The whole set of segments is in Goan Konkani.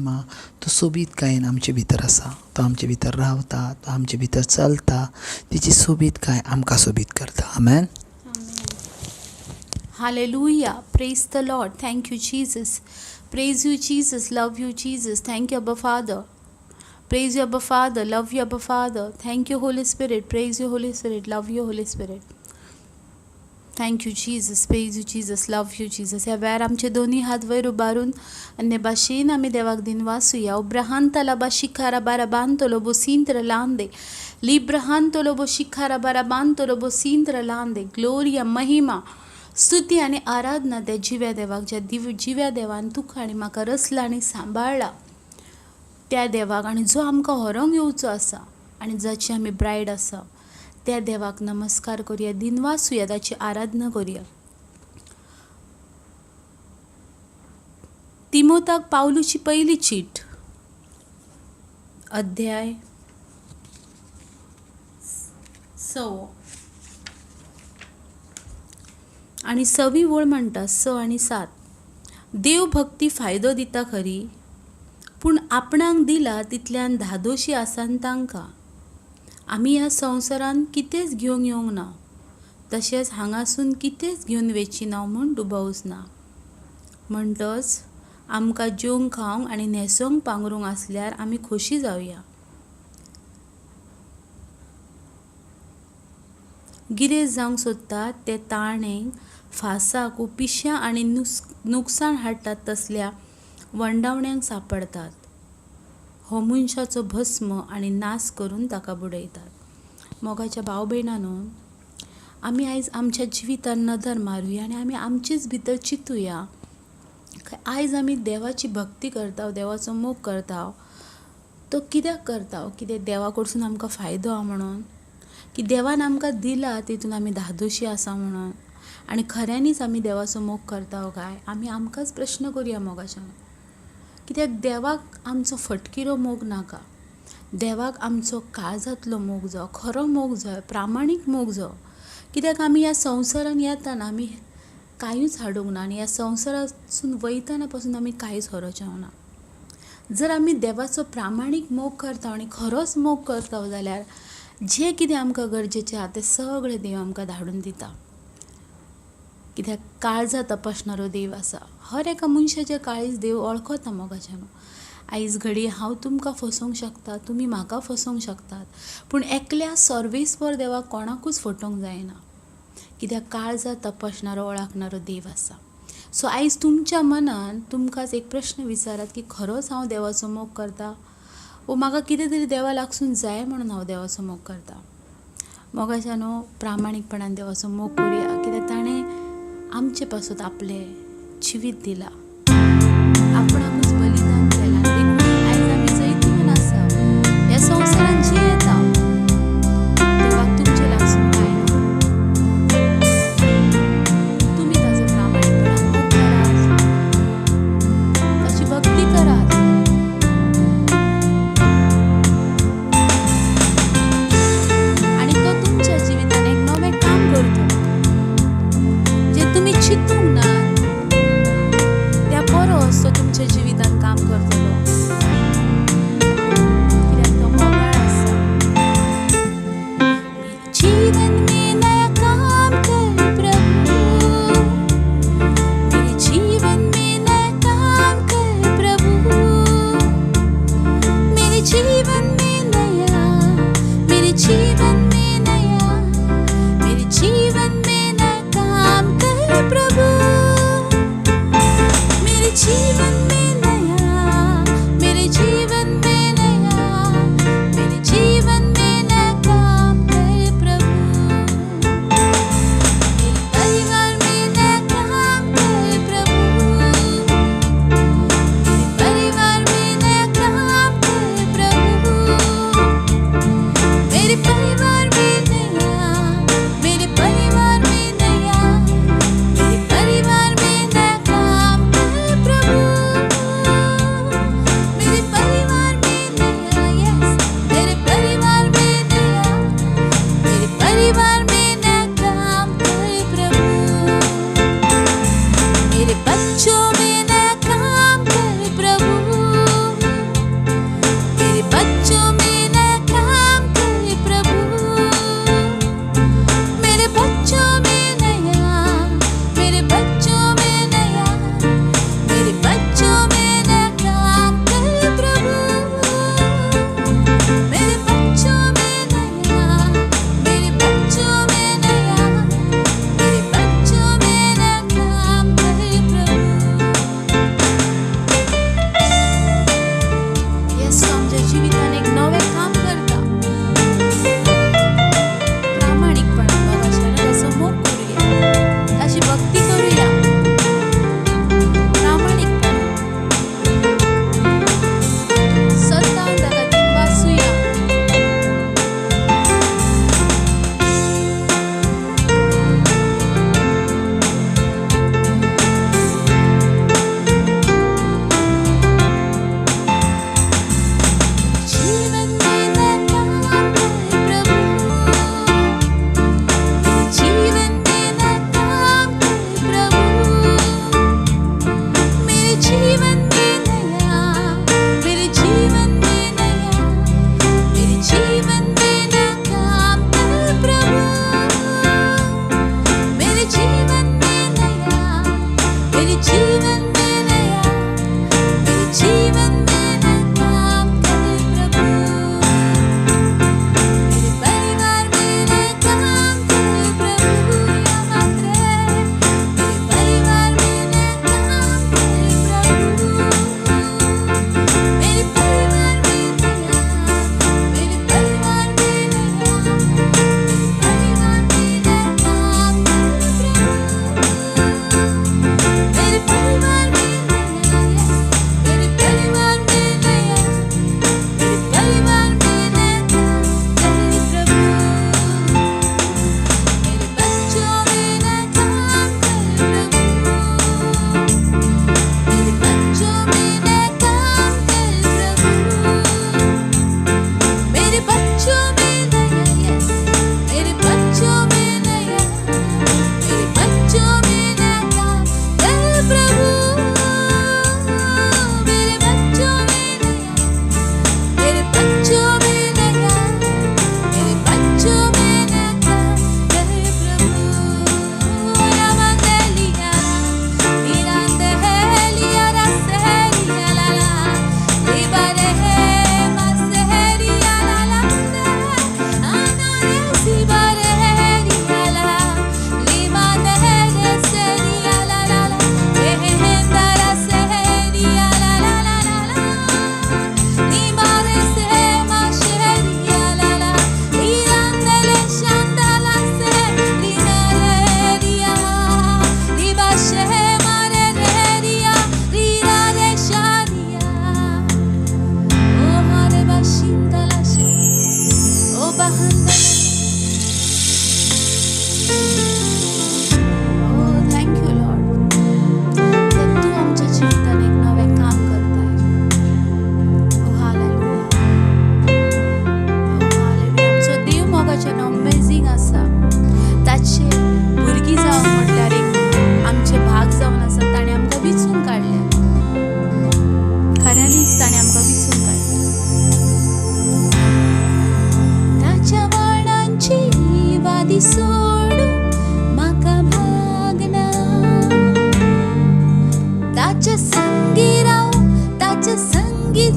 महिमा, तो सोबीतकायेन आमचे भितर आसा. तो आमचे भितर रावता, तो आमचे भितर चलता, तिची सोबीतकाय आमकां सोबीत करता. आमेन. Hallelujah. Praise the Lord. Thank you Jesus. Praise you Jesus. Love you Jesus. Thank you Abba Father. Praise you Abba Father. Love you Abba Father. Thank you Holy Spirit. Praise you Holy Spirit. Love you Holy Spirit. Thank you Jesus. Praise you Jesus. Love you Jesus. ह्या वेळार आमचे दोन्ही हात वयर उबारून अन्य भाशेन आमी देवाक दिनवासुया. उब्राहांतला शिखारा बारा बांदतलो बो सिंत्र लांदे लिब्रहांतलो बो शिखारा बारा बांदतलो बो सिंत्र लांदे. ग्लोरिया, महिमा, स्तुती आनी आराधना त्या जिव्या देवाक, ज्या जिव्या देवान तुका आनी म्हाका रचला आनी सांबाळ्ळा त्या देवाक, आनी जो आमकां व्हरोंक येवचो आसा आनी जाची आमी ब्रायड आसा त्या देवाक नमस्कार करुया, दिनवासुया, ताची आराधना करुया. तिमोताक पावलूची पयली चीट, अध्याय 6 आनी 6वी वळ म्हणटा, 6 आनी 7. देव भक्ती फायदो दिता खरी, पूण आपणाक दिला तितल्यान धादोशी आसान तांकां. आमी ह्या संवसारांत कितेंच घेवंक येवंक ना, तशेंच हांगासून कितेंच घेवन वेची ना म्हूण दुबावच ना. म्हणटच आमकां जेवंक खावंक आनी न्हेसोंक पांगरूंक आसल्यार आमी खोशी जावया. गिरेस्त जावंक सोदतात ते ताणेक, फासाक, पिश्या आनी नुकसाण हाडटात तसल्या वंडावण्यांक सांपडटात. हो मनशाचो भस्म आनी नाश करून ताका बुडयतात. मोगाच्या भाव भयणांनो, आमी आयज आमच्या जिवितान नदर मारुया आनी आमी आमचेच भितर चिंतुया, आयज आमी देवाची भक्ती करता, देवाचो मोग करता, तो कित्याक करता? कितें देवा कडसून आमकां फायदो आसा म्हणून, की देवान आमकां दिला तितून आमी धादोशी आसा म्हणून, आनी खऱ्यांनीच आमी देवाचो मोग करता काय? आमी आमकांच प्रश्न करुया मोगाच्यान. कित्याक देवाक आमचो फटकिरो मोग नाका, देवाक आमचो काळजांतलो मोग जावो, खरो मोग जाय, प्रामाणीक मोग जावो. कित्याक आमी ह्या संवसारान येताना आमी कांयूच हाडूंक ना आनी ह्या संवसारासून वयतना पासून आमी कांयच व्हरोचें ना. जर आमी देवाचो प्रामाणीक मोग करता आनी खरोच मोग करता जाल्यार जें कितें आमकां गरजेचें आसा तें सगळें देव आमकां धाडून दिता. कित्याक काळजां तपासणारो देव आसा. हर एका मनशाचें काळीज देव वळखता मोगाच्यान. आयज घडये हांव तुमकां फसोवंक शकता, तुमी म्हाका फसोवंक शकतात, पूण एकल्या सर्वेस्पर देवाक कोणाकूच फटोवंक जायना. कित्याक काळजां तपासणारो, वळखणारो देव आसा. सो आयज तुमच्या मनान तुमकांच एक प्रश्न विचारात की खरोच हांव देवाचो मोग करता वो म्हाका कितें तरी देवा लागसून जाय म्हणून हांव देवाचो मोग करता. मोगाच्यानो, प्रामाणीकपणान देवाचो मोग करुया, कित्याक ताणें आमचे पासत आपलें जिवीत दिलां, आपणाकूच बलिदान केलां. देखून आयज आमी जैतिवंत आसा, ह्या संवसारांत जियेता. देवाक तुमचे लागसून कांय ना. तुमी ताचो प्रामाणीकपणान मोग करात, ताची भक्ती करात. आनी तो तुमच्या जिवितान एक नवें काम करता, जे तुमी चिंतूंक ना.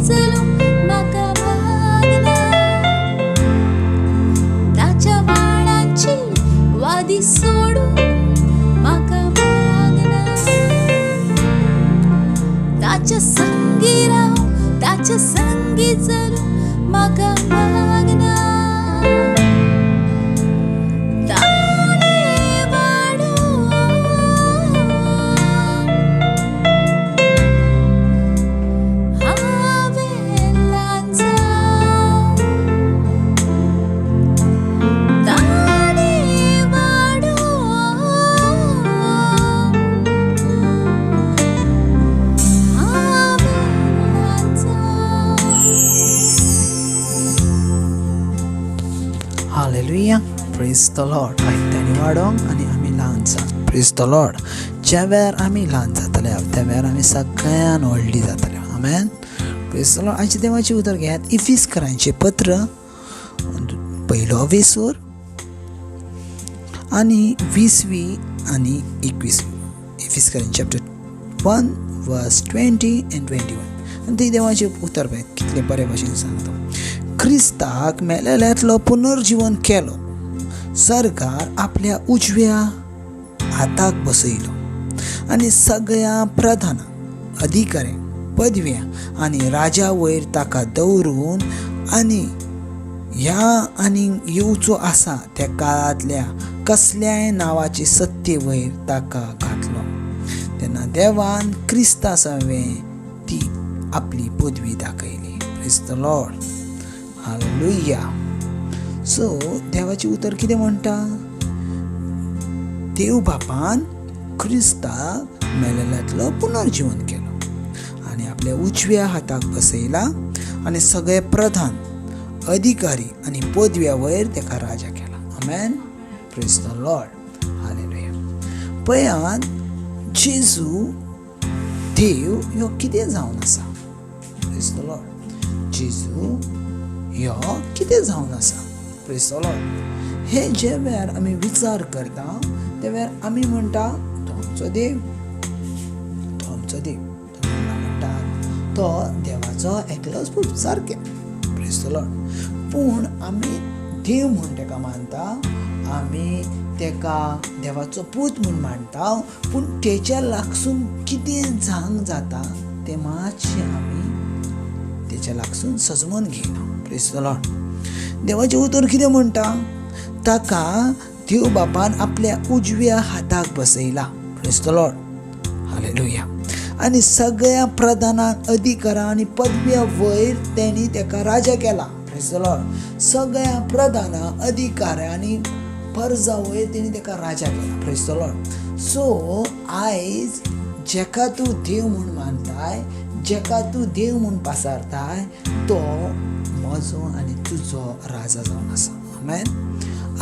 चलूंक म्हाका भागना, ताच्या बाणाची वादी सोडूंक म्हाका भागना, ताच्या संगी राव ताच्या संगी चलूंक म्हाका भागना. Hallelujah, praise the Lord. आयकतानी वाडोवंक आनी आमी ल्हान जात. Praise the Lord. ज्या वेळार आमी ल्हान जातले त्या वेळार आमी सगळ्यान व्हडली जातले. आमेन. Praise the Lord. आयचें देवाचें उतर घेयात इफिसकरांचें पत्र पयलो वेसूर आनी 20वी आनी 21वी. इफिसकरां चॅप्टर 1 वर्स 20 आनी 21. आनी ते देवाचें उतर पळयात कितलें बरे भाशेन सांगता. क्रिस्ताक मेलेल्यांतलो पुनर्जीवन केलो, सरकार आपल्या उजव्या हाताक बसयलो आनी सगळ्या प्रधानांक, अधिकाऱ्यांक, पदव्या आनी राजा वयर ताका दवरून आनी ह्या आनी येवचो आसा त्या काळांतल्या कसल्याय नांवाचे सत्ते वयर ताका घातलो. तेन्ना देवान क्रिस्ता सवें ती आपली पदवी दाखयली. Praise the Lord. Hallelujah. So देवाचें उतर कितें म्हणटा? देव बापान क्रिस्ताक मेलेल्यांतलो पुनर्जीवन केलो आनी आपल्या उजव्या हाताक बसयला आनी सगळे प्रधान, अधिकारी आनी पदव्या वयर ताका राजा केला. आमेन. Praise the Lord. Hallelujah. पळयात जेजू देव ह्यो कितें जावन आसा. Praise the Lord. जेजू ह्यो कितें जावन आसा. Praise the Lord. हे जे वेळार आमी विचार करता त्या वेळार आमी म्हणटा तो आमचो देव, तो आमचो देव. म्हणटा तो देवाचो एकलोच पूत सारकें. Praise the Lord. पूण आमी देव म्हूण ताका मानता, आमी ताका देवाचो पूत म्हूण मानता, पूण तेच्या लागसून कितें जावंक जाता तें मातशें आमी तेच्या लागसून सजमोन घेयना. Praise the Lord. देवाचें उतर कितें म्हणटा? ताका देव बापान आपल्या उजव्या हाताक बसयला. Praise the Lord. Hallelujah. आनी सगळ्या प्रधानांक, अधिकारां आनी पदव्या वयर तेणी ताका राजा केला. Praise the Lord. सगळ्या प्रधानां, अधिकारां आनी परजा वयर तेणी ताका राजा केला. Praise the Lord. सो आयज जेका तूं देव म्हूण मानताय, जेका तूं देव म्हूण पासारताय, तो म्हजो आनी तुजो राजा जावन आसा. आमेन.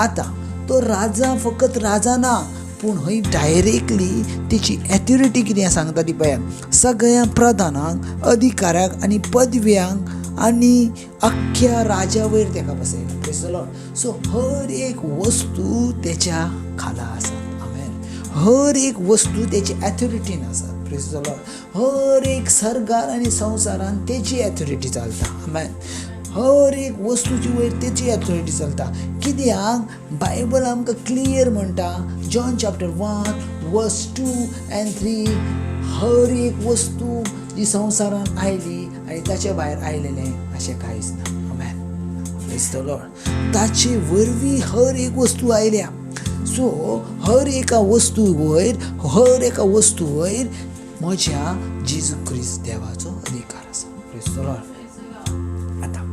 आतां तो राजा फकत राजा ना, पूण हय डायरेक्टली तेची एथॉरिटी कितें सांगता ती पळयात. सगळ्या प्रधानांक, अधिकाऱ्यांक आनी पदव्यांक आनी अख्ख्या राजा वयर ताका बसयला. Praise the Lord. सो हर एक वस्तू तेच्या खाला आसात. आमेन. हर एक वस्तू तेची एथॉरिटीन आसात. Praise the Lord. हर एक सरकार आनी संवसारान तेची एथॉरिटी चलता. आमेन. हर एक वस्तूची वयर तेची एथॉरिटी चलता. कित्याक बायबल आमकां क्लियर म्हणटा, जॉन चॅप्टर 1 वर्स 2 आनी 3, हर एक वस्तू जी संवसारान आयली आनी ताचे भायर आयलेलें अशें कांयच ना. आमेन. Praise the Lord. ताचे वरवीं हर एक वस्तू आयल्या. सो हर एका वस्तू वयर, हर एका वस्तू वयर म्हज्या जेजू क्रिस्त देवाचो अधिकार आसा. Praise the Lord. आतां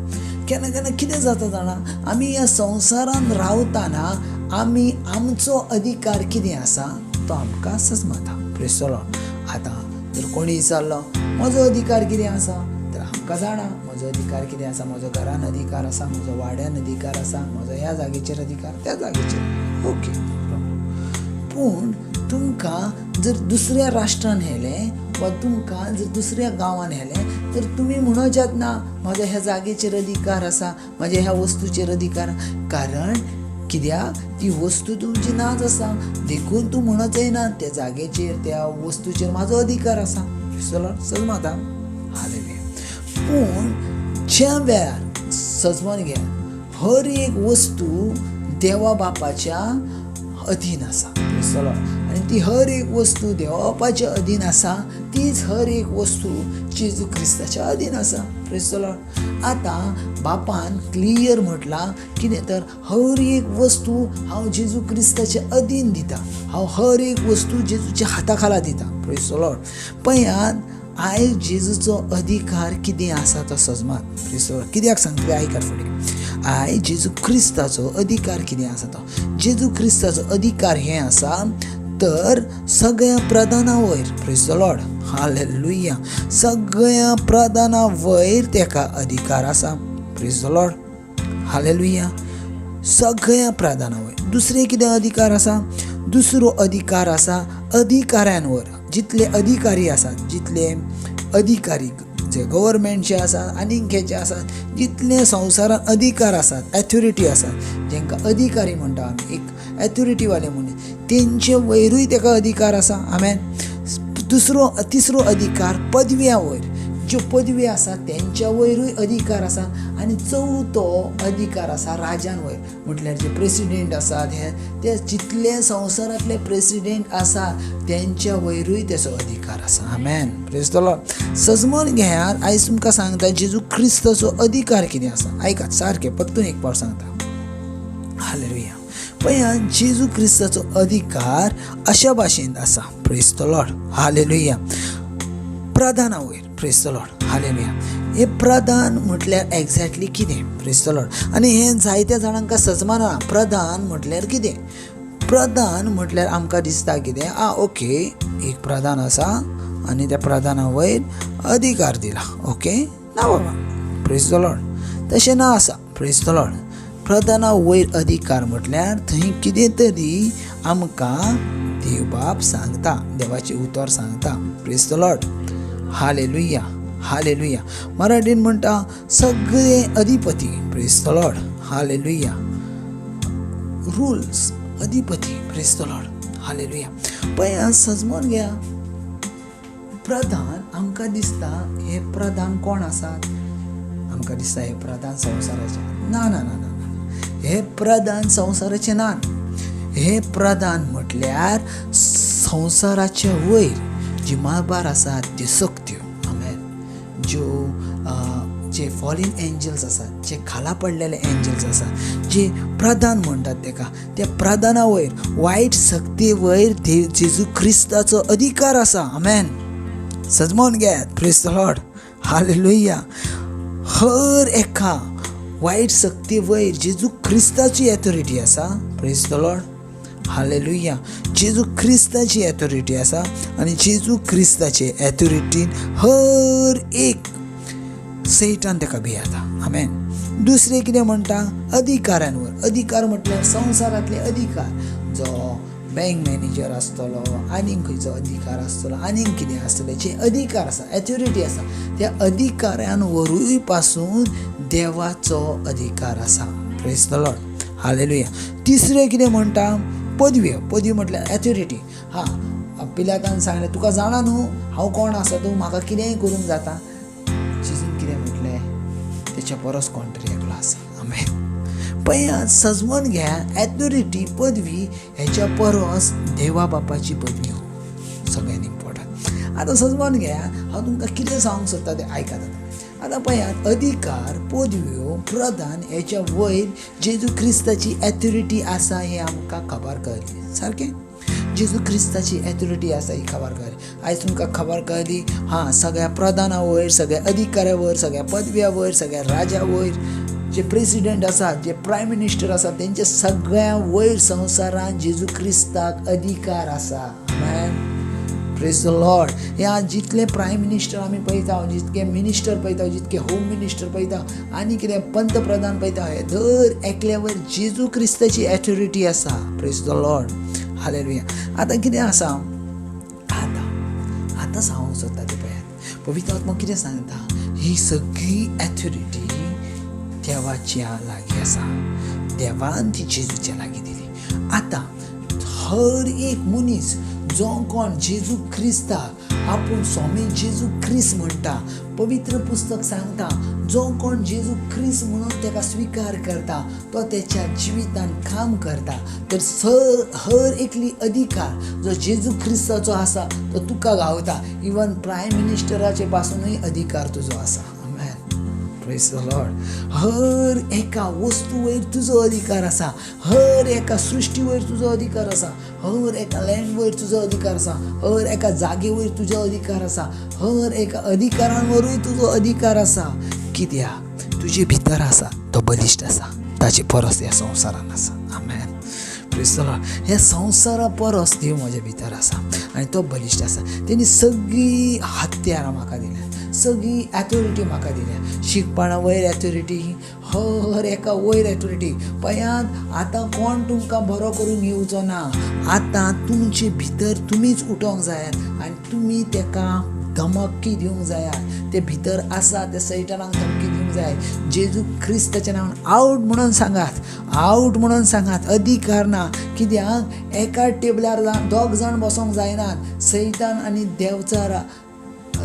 केन्ना केन्ना कितें जाता जाणा, आमी ह्या संवसारान रावतना आमी आमचो अधिकार कितें आसा तो आमकां सजमता. Praise the Lord. आतां जर कोणी विचारलो म्हजो अधिकार कितें आसा, तर आमकां जाणा म्हजो अधिकार कितें आसा. म्हजो घरान अधिकार आसा, म्हजो वाड्यान अधिकार आसा, म्हजो ह्या जागेचेर अधिकार, त्या जागेचेर. ओके. पूण तुमकां जर दुसऱ्या राष्ट्रान व्हेलें वा तुमकां जर दुसऱ्या गांवान व्हेलें तर तुमी म्हणोच्यात ना म्हज्या ह्या जागेचेर अधिकार आसा, म्हज्या ह्या वस्तूचेर अधिकार. कारण कित्याक ती वस्तू तुमची नाच आसा, देखून तूं म्हणत येना त्या जागेचेर, त्या वस्तूचेर म्हाजो अधिकार आसा. सलमाता. हालेलुया. पूण ज्या वेळार सजमन घे हर एक वस्तू देवा बापाच्या अधीन आसा. प्रेज the Lord. आनी ती हर एक वस्तू देवा बापाच्या अधीन आसा, तीच हर एक वस्तू जेजू क्रिस्ताच्या अधीन आसा. Praise the Lord. आतां बापान क्लियर म्हटलां कितें तर हर एक वस्तू हांव जेजू क्रिस्ताच्या अधीन दिता, हांव हर एक वस्तू जेजूच्या हाता खाला दिता. Praise the Lord. पळयात आयज जेजूचो अधिकार कितें आसा तो सजमात. Praise the Lord. कित्याक सांगतले आयकात फुडें. आयज जेजू क्रिस्ताचो अधिकार कितें आसा तो, जेजू क्रिस्ताचो अधिकार हें आसा तर सगळ्या प्रधाना वयर. Praise the Lord. हालेलुया. सगळ्या प्रधाना वयर तेका अधिकार आसा. Praise the Lord. हालेलुया. सगळ्या प्रधाना वयर. दुसरें कितें अधिकार आसा? दुसरो अधिकार आसा अधिकाऱ्यांवर. जितले अधिकारी आसात, जितले अधिकारी जे गव्हर्मेंटचे आसात आनीक खेचे आसात, जितले संवसारांत अधिकार आसात, एथॉरिटी आसात, जेंकां अधिकारी म्हणटा आमी, एक एथॉरिटीवाले मनीस, तेंचे वयरूय तेका अधिकार आसा. आमेन. दुसरो तिसरो अधिकार पदव्या वयर, ज्यो पदवी आसा तेंच्या वयरूय अधिकार आसा. आनी चवथो अधिकार आसा राजान वयर, म्हटल्यार जे प्रेसिडेंट आसात हे ते जितले संवसारांतले प्रेसिडेंट आसा तेंच्या वयरूय तेचो अधिकार आसा. आमेन. Praise the Lord. सजमन घेयात. आयज तुमकां सांगता जेजू क्रिस्ताचो अधिकार कितें आसा. आयकात सारकें, परतून एक फावट सांगता. हालेलुया. पळयात जेजू क्रिस्ताचो अधिकार अशा भाशेन आसा. Praise the Lord. हालेलुया. प्रधाना वयर. Praise the Lord. हालेलुया. हे प्रधान म्हटल्यार एग्जॅक्टली कितें? Praise the Lord. आनी हें जायत्या जाणांक सजमाना. प्रधान म्हटल्यार कितें? प्रधान म्हटल्यार आमकां दिसता कितें, आ ओके एक प्रधान आसा आनी त्या प्रधाना वयर अधिकार दिला, ओके ना बाबा. Praise the Lord. तशें ना आसा. Praise the Lord. प्रधाना वयर अधिकार म्हटल्यार थंय कितें तरी आमकां देवबाप सांगता, देवाचें उतर सांगता. Praise the Lord. Hallelujah. Hallelujah. मराठीन म्हणटा सगळे अधिपती. Praise the Lord. Hallelujah. Rules अधिपती. Praise the Lord. हालेलुया. पळया सजमोन घ्या. प्रधान आमकां दिसता हे प्रधान कोण आसात? आमकां दिसता हे प्रधान संवसाराचे. ना ना ना ना ना, हे प्रधान संवसाराचे ना. हे प्रधान म्हटल्यार संवसाराचे वयर जी मळबार आसात त्यो सक्त्यो. आमेन. ज्यो जे फॉरेन एंजल्स आसात, जे खाला पडलेले एंजल्स आसात, जे प्रधान म्हणटात तेका, त्या प्रधाना वयर वायट सक्ती वयर जेजू क्रिस्ताचो अधिकार आसा. आमेन. सजमोन घेयात. Praise the Lord. हालेलुया. हर एका वायट सक्ती वयर जेजू क्रिस्ताची एथॉरिटी आसा. Praise the Lord. हालेलुया. जेजू क्रिस्ताची एथॉरिटी आसा आनी जेजू क्रिस्ताचे एथॉरिटीन हर एक सैतान तेका भियेता. आमेन. दुसरें कितें म्हणटा? अधिकाऱ्यांवर. अधिकार म्हटल्यार संवसारांतले अधिकार, जो बँक मॅनेजर आसतलो, आनीक खंयचो अधिकार आसतलो, आनीक कितें आसतलें, जे अधिकार आसा, एथॉरिटी आसा, त्या अधिकाऱ्यांवरूय पासून देवाचो अधिकार आसा. Praise the Lord. हालेलुया. तिसरें कितें म्हणटा? पदवी. पदवी म्हटल्यार एथॉरिटी. हां, पिलातान सांगलें तुका जाणा न्हू हांव कोण आसा, तूं म्हाका कितेंय करूंक जाता. जेजून कितें म्हटलें? तेच्या परस कोण तरी एकलो आसा. आमेन. पळयात सजमोन घ्या. एथॉरिटी पदवी हेच्या परस देवा बापाची पदवी हो सगळ्यान इम्पॉर्टंट. आतां सजमोन घ्या. हांव तुमकां कितें सांगूंक सोदता तें आयकात आतां. आतां पळयात अधिकार, पदव्यो, प्रधान हेच्या वयर जेजू क्रिस्ताची एथॉरिटी आसा हें आमकां खबर कळ्ळी. सारकें, जेजू क्रिस्ताची एथॉरिटी आसा ही खबर कळ्ळी. आयज तुमकां खबर कळ्ळी. हां, सगळ्या प्रधाना वयर, सगळ्या अधिकाऱ्या वयर, सगळ्या पदव्या वयर, सगळ्या राजा वयर, जे प्रेसिडेंट आसात, जे प्रायम मिनिस्टर आसात, तेंच्या सगळ्या वयर संवसारांत जेजू क्रिस्ताक अधिकार आसा. आमेन. Praise the Lord. ह्या जितले प्रायम मिनिस्टर आमी पळयता, जितके मिनिस्टर पळयता, जितके होम मिनिस्टर पळयता, आनी कितें पंतप्रधान पळयता, हे दर एकल्या वयर जेजू क्रिस्ताची एथॉरिटी आसा. Praise the Lord. हालेलुया. आतां कितें आसा? आतां आतां सांगूंक सोदता तें पळयात. पवित्र आत्मो कितें सांगता? ही सगळी एथॉरिटी देवाच्या लागीं आसा. देवान ती जेजूच्या लागीं दिली. आतां हर एक मनीस जो कोण जेजू क्रिस्ताक आपूण स्वामी जेजू क्रिस्त म्हणटा. पवित्र पुस्तक सांगता जो कोण जेजू क्रिस्त म्हणून ताका स्विकार करता तो तेच्या जिवितान काम करता. तर हर एकली अधिकार जो जेजू क्रिस्ताचो आसा तो तुका गावता. इवन प्रायम मिनिस्टराचे पासुनूय अधिकार तुजो आसा. आमेन. Praise the Lord. हर एका वस्तू वयर तुजो अधिकार आसा, हर एका सृश्टी वयर तुजो अधिकार आसा, हर एका लँड वयर तुजो अधिकार आसा, हर एका जागे वयर तुजो अधिकार आसा, हर एका अधिकारांवरूय तुजो अधिकार आसा. कित्याक तुजे भितर आसा तो बलिश्ट आसा, ताचे परस ह्या संवसारान आसा. आमेन. Praise the Lord. ह्या संवसारा परस देव म्हज्या भितर आसा आनी तो बलिश्ट आसा. तेणी सगळीं हत्यारां म्हाका दिल्या, सगळी एथॉरिटी म्हाका दिल्या. शिकपणा वयर एथॉरिटी, हर एका वयर एथॉरिटी. पळयात आतां कोण तुमकां बरो करूंक येवचो ना. आतां तुमचे भितर तुमीच उठोंक जायात आनी तुमी तेका धमकी दिवंक जायात. ते भितर आसा ते सैतानाक धमकी दिवंक जाय. जेजू क्रिस्ताच्या नांवान आवट म्हणून सांगात, आवट म्हणून सांगात. अधिकार ना. कित्याक एका टेबलार दोग जाण बसोंक जायनात. सैतान आनी देवचारा,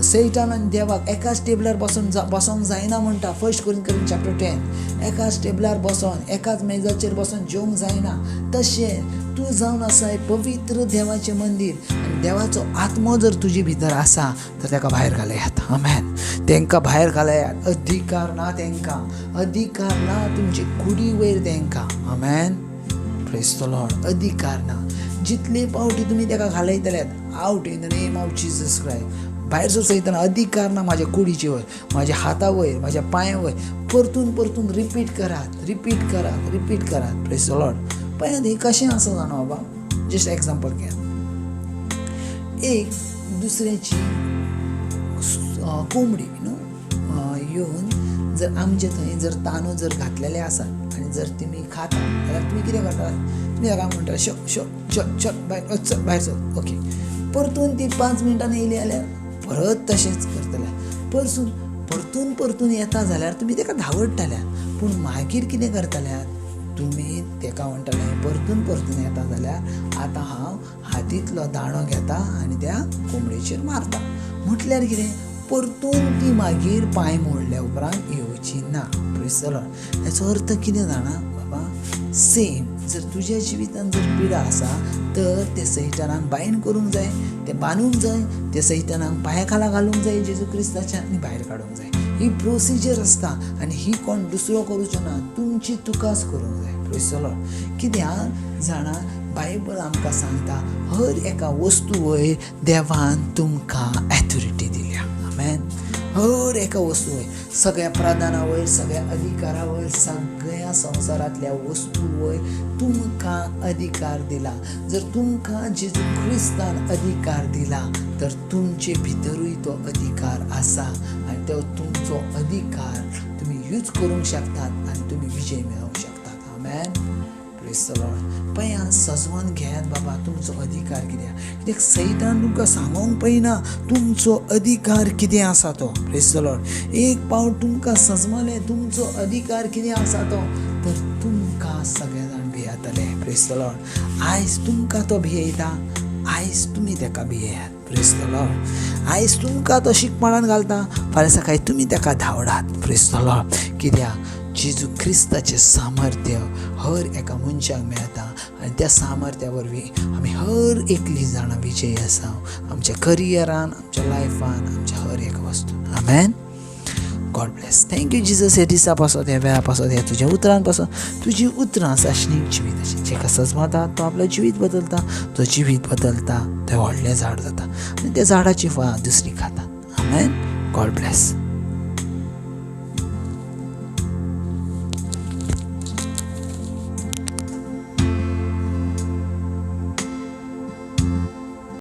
सैतान आनी देवाक एकाच टेबलार बसोंक जायना म्हणटा 1 Corinthians chapter 10. एकाच टेबलार बसोन, एकाच मेजाचेर बसोन जेवंक जायना. तशें तूं जावन आसा पवित्र देवाचें मंदीर आनी देवाचो आत्मो जर तुजे भितर आसा तर ताका भायर घालयात. आमेन. तांकां भायर घालयात. अधिकार ना तांकां, अधिकार ना तुमचे कुडी वयर तांकां. आमेन. Praise the Lord. अधिकार ना. जितले पावटी तुमी ताका घालयतले out in the name of Jesus Christ, भायर सर सैताना अधिकार ना म्हाज्या कुडीचे वयर, म्हाज्या हाता वयर, म्हाज्या पांया वयर. परतून परतून रिपीट करात, रिपीट करात, रिपीट करात. Praise the Lord. पळयात हें कशें आसा जाणा बाबा, जस्ट एग्जाम्पल घेयात. एक दुसऱ्याची कोंबडी न्हू येवन जर आमचे थंय जर तांदूळ जर घातलेले आसात आनी जर तुमी खाता जाल्यार तुमी कितें करतात, तुमी ताका म्हणटा शो शो चल चल भायर चल भायर चल. ओके, परतून ती 5 मिनटां येयली जाल्यार परत तशेंच करतले. परसून परतून परतून येता जाल्यार तुमी ताका धांवडटले. पूण मागीर कितें करतले, तुमी ताका म्हणटले परतून परतून येता जाल्यार आतां हांव हातींतलो दांडो घेता आनी त्या कोंबडेचेर मारता. म्हटल्यार कितें, परतून ती मागीर पांय मोडल्या उपरांत येवची ना. Praise the Lord. हेचो अर्थ कितें जाणा बाबा, सेम जर तुज्या जिवितान जर पिडा आसा तर ते सैतानाक बायंड करूंक जाय, ते बांदूंक जाय, ते सैतानाक पांया खाला घालूंक जाय जेजू क्रिस्ताच्या आनी भायर काडूंक जाय. ही प्रोसिजर आसता आनी ही कोण दुसरो करूचो ना, तुमची तुकाच करूंक जाय. Praise the Lord. कित्याक जाणा, बायबल आमकां सांगता हर एका वस्तू वयर देवान तुमकां एथॉरिटी दिल्या. आमेन. हर एका वस्तू वयर, सगळ्या प्रधाना वयर, सगळ्या अधिकारा वयर, सगळ्या संवसारांतल्या वस्तू वयर तुमकां अधिकार दिला. जर तुमकां जेजू क्रिस्तान अधिकार दिला तर तुमचे भितरूय तो अधिकार आसा आनी तो तुमचो अधिकार तुमी यूज करूंक शकतात आनी तुमी विजय मेळोवंक शकतात. आमेन. Praise the Lord. पळया सजवन घेयात बाबा तुमचो अधिकार कित्याक, कित्याक सैतान तुमकां सांगोंक पळयना तुमचो अधिकार कितें आसा तो. Praise the Lord. एक पावट तुमकां सजमलें तुमचो अधिकार कितें आसा तो, तर तुमकां सगळे जाण भियेतले. Praise the Lord. आयज तुमकां तो भियेता, आयज तुमी ताका भियेयात. Praise the Lord. आयज तुमकां तो शिकपणान घालता, फाल्यां सकाळीं तुमी ताका धांवडात. Praise the Lord. कित्याक जेजू क्रिस्ताचें सामर्थ्य हर एका मनशाक मेळटा आनी त्या सामर्थ्या वरवीं आमी हर एकली जाणां विजयी आसा आमच्या करियरान, आमच्या लायफान, आमच्या हर एका वस्तून. आमेन. God bless. Thank you Jesus. हे दिसा पासत, ह्या वेळा पासत, ह्या तुज्या उतरान पासत. तुजी उतरां साशनीक जिवीत जेका सजमाता तो आपलो जिवीत बदलता, तो जिवीत बदलता तें व्हडलें झाड जाता आनी त्या झाडाची फळां दुसरी खाता. आमेन. God bless.